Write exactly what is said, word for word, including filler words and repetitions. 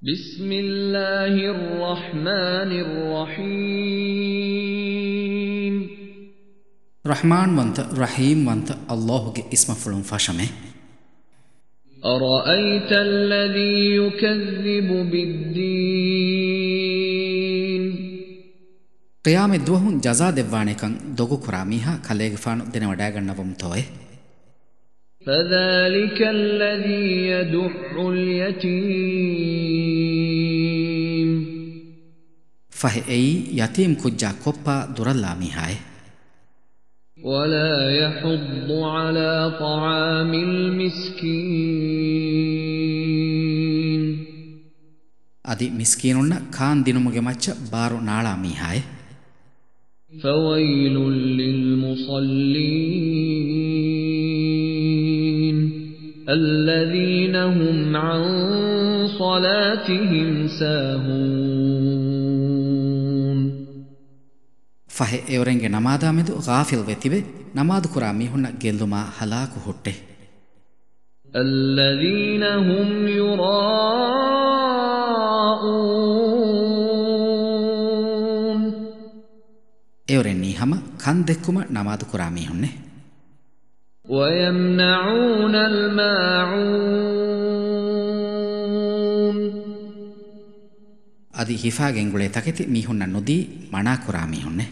بسم الله الرحمن الرحيم. ރަޙްމާންވަންތަ، ރަޙީމްވަންތަ ﷲ ގެ އިސްމަފުޅުން ފަށަމޭ. أرأيت الذي يكذب بالدين. ޤިޔާމަތްދުވަހުން ޖަޒާ ދެއްވާނެކަން ދޮގުކުރާ މީހާ ކަލޭގެފާނު ދެނެވަޑައިގަންނަވަމުތޯއޭ؟ فذلك الذي يدع اليتيم. ފަހެ އެއީ ޔަތީމް ކުއްޖާ ކޮއްޕާ ދުރަށްލާ މީހާއޭ. ولا يحض على طعام المسكين. އަދި މިސްކީނުންނަށް ކާން ދިނުމުގެ މައްޗަށް ބާރު ނާޅާ މީހާއޭ. فويل للمصلين الذين هم عن صلاتهم ساهون. ފަހެ އެއުރެންގެ ނަމާދާމެދު ޣާފިލްވެ ތިބެ، ނަމާދުކުރާ މީހުންނަށް ގެއްލުމާ ހަލާކު ހުއްޓޭ. الذين هم يراءون. އެއުރެންނީ ހަމަ ކަން ދެއްކުމަށް ނަމާދުކުރާ މީހުންނޭ. ويمنعون الماعون. އަދި ހިފާގެންގުޅޭ ތަކެތި މީހުންނަށް ނުދީ މަނާކުރާ މީހުންނޭ.